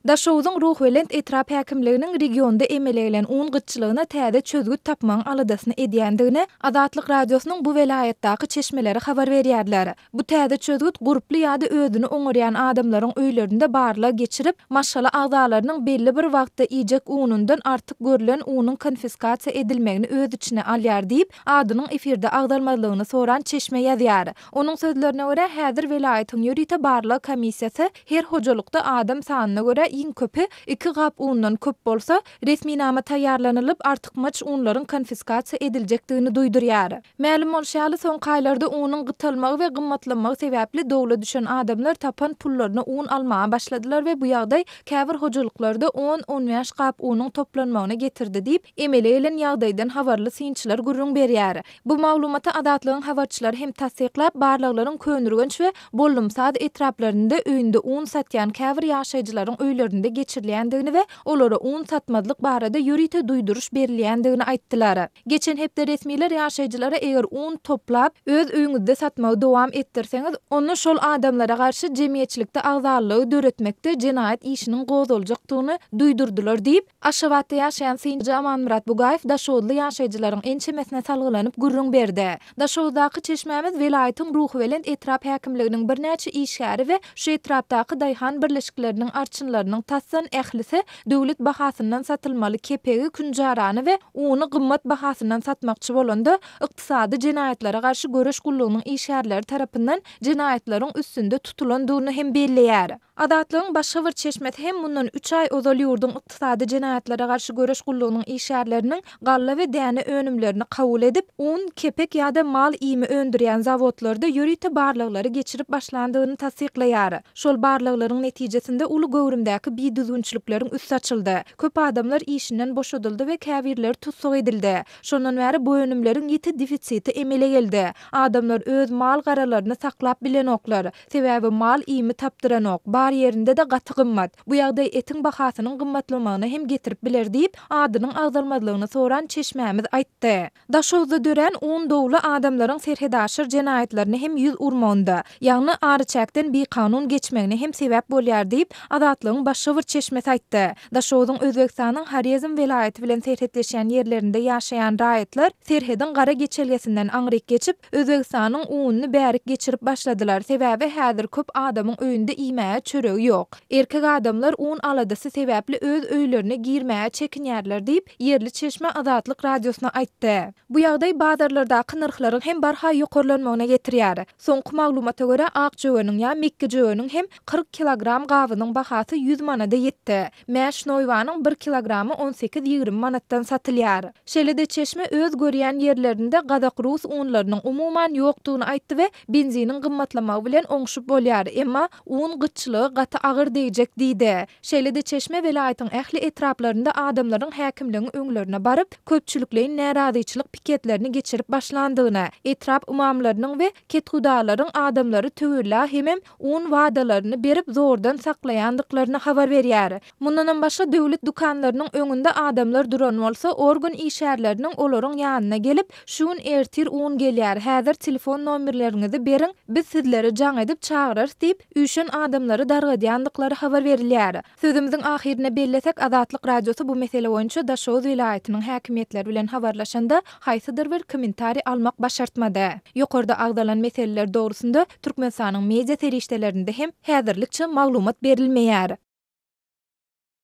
Daşoguzyň Ruhubelent etrap häkimliginiň regionda emele gelen un gytçylygyna täze çözgüt tapmagyň aladasyny edýändigini Azatlyk Radiosynyň bu welaýatdaky çeşmeleri habar berýärler. Bu täze çözgüt gurply ýa-da özüni oňarýan adamlaryň öýlerinde barlag geçirip, maşgala agzalarynyň belli bir wagtda iýjek unundan artyk görlen unuň konfiskasiýa edilmegini öz içine alýar diýip, adynyň efirde agzalmazlygyny soran çeşme ýazýar. Onuň sözlerine görä, häzir welaýatyň ýörite barlag komissiýasy her hojalykda adam sanyna görä iň köpi iki gap undan köp bolsa, resminama taýýarlanylyp, artykmaç unlaryň konfiskasiýa ediljekdigini duýdurýar. Mälim bolşy ýaly, soňky aýlarda unuň gytalmagy we gymmatlanmagy sebäpli dowla düşen adamlar tapan pullaryna un almaga başladylar we bu ýagdaý käbir hojalyklarda on-on bäş gap unuň toplanmagyna getirdi diýip, emele gelen ýagdaýdan habarly synçylar gürrüň berýär. Bu maglumaty Azatlygyň habarçylary hem tassyklap, barlaglaryň Köneürgenç we Bollumsaz etraplarynda öýünde un satýan käbir ýaşaýjylaryň öýlerinde geçirilýändigini we olara un satmazlyk barada ýörite duýduryş berilýändigini aýtdylar. Geçen hepde resmiler ýaşaýjylara eger un toplap, öz öýüňizde satmagy dowam etdirseňiz, onda şol adamlara garşy jemgyýetçilikde agzalylygy döretmekde jenaýat işiniň gozgaljakdygyny duýdurdylar diýip, Aşgabatda ýaşaýan synçy Amanmyrat Bugaýew daşoguzly ýaşaýjylaryň ençemesine salgylanyp gürrüň berdi. Daşoguzdaky çeşmämiz welaýatyň Ruhubelent etrap häkimliginiň birnäçe işgäri we şu etrapdaky daýhan birleşikleriniň arçynlarynyň tasdan ählisi döwlet bahasyndan satylmaly kepegi, künjarany we uny gymmat bahasyndan satmakçy bolanda, ykdysady jenaýatlara garşy göreş gullugynyň işgärleri tarapyndan jenaýatlaryň üstünde tutulandygyny hem belleýär. Azatlygyň başga bir çeşmesi hem mundan üç aý ozal ýurduň Ykdysady jenaýatlara garşy göreş gullugynyň işgärleriniň galla we däne önümlerini kabul edip, un, kepek ýa-da mal iými öndürýän zawodlarda ýörite barlaglary geçirip başlandygyny tassyklaýar. Şol barlaglaryň netijesinde uly göwrümdäki bidüzgünçilikleriň üsti açyldy. Köp adamlar işinden boşadyldy we käbirleri tussag edildi. Şondan bäri bu önümleriň ýiti defisiti emele geldi. Adamlar öz mal-garalaryny saklap bilenoklar. Sebäbi mal iými tapdyranok, bar ýerinde-de gaty gymmat. Bu ýagdaý etiň bahasynyň gymmatlamagyna hem getirip biler diýip, adynyň agzalmazlygyny soran çeşmämiz aýtdy. Daşoguzda dörän un dowly adamlaryň serhetaşyr jenaýatlaryna hem ýüz urmagynda, ýagny araçäkden bikanun geçmegine hem sebäp bolýar diýip, Azatlygyň başga bir çeşmesi aýtdy. Daşoguzyň Özbegistanyň Horezm welaýaty bilen serhetleşýän ýerlerinde ýaşaýan raýatlar serhediň gara geçelgesinden aňryk geçip, Özbegistanyň ununy bärik geçirip başladylar, sebäbi häzir köp adamyň öýünde iýmäge çöregi ýok. Erkek adamlar un aladasy sebäpli öz öýlerine girmäge çekinýärler diýip, ýerli çeşme Azatlyk Radiosyna aýtdy. Bu ýagdaý bazarlardaky nyrhlaryň hem barha ýokarlanmagyna getirýär. Soňky maglumata görä, ak jöweniň ýa mekgejöweniň hem 40 kilogram gabynyň bahasy 100 manada ýetdi. Mäş noýbanyň bir kilogramy on sekiz-ýigrimi manatdan satylýar. Şeýle-de çeşme öz görýän ýerlerinde gazak-rus unlarynyň umuman ýokdugyny aýtdy we benziniň gymmatlamagy bilen oňşup bolýar, emma un gytçylygy gaty agyr degjek diýdi. Şeýle-de çeşme welaýatyň ähli etraplarynda adamlaryň häkimligiň öňlerine baryp, köpçülikleýin närazyçylyk piketlerini geçirip başlandygyny, etrap ymamlarynyň we kethudalaryň adamlary töwella hemem un wadalaryny berip zordan saklaýandyklaryny habar berýär. Mundanam başga döwlet dükanlarynyň öňünde adamlar duran bolsa, organ işgärleriniň olaryň ýanyna gelip, şu gün ertir un gelýär, häzir telefon nomerleriňizi beriň, biz sizleri jaň edip çagyrarys diýip, üýşen adamlary dargadýandyklary habar berilýär. Sözümiziň ahyrynda bellesek, Azatlyk Radiosy bu mesele boýunça Daşoguz welaýatynyň häkimiýetleri bilen habarlaşanda, haýsydyr bir kommentariý almak başartmady. Ýokarda agzalan meseleler dogrusynda Türkmenistanyň media serişdelerinde hem häzirlikçe maglumat berilmeýär.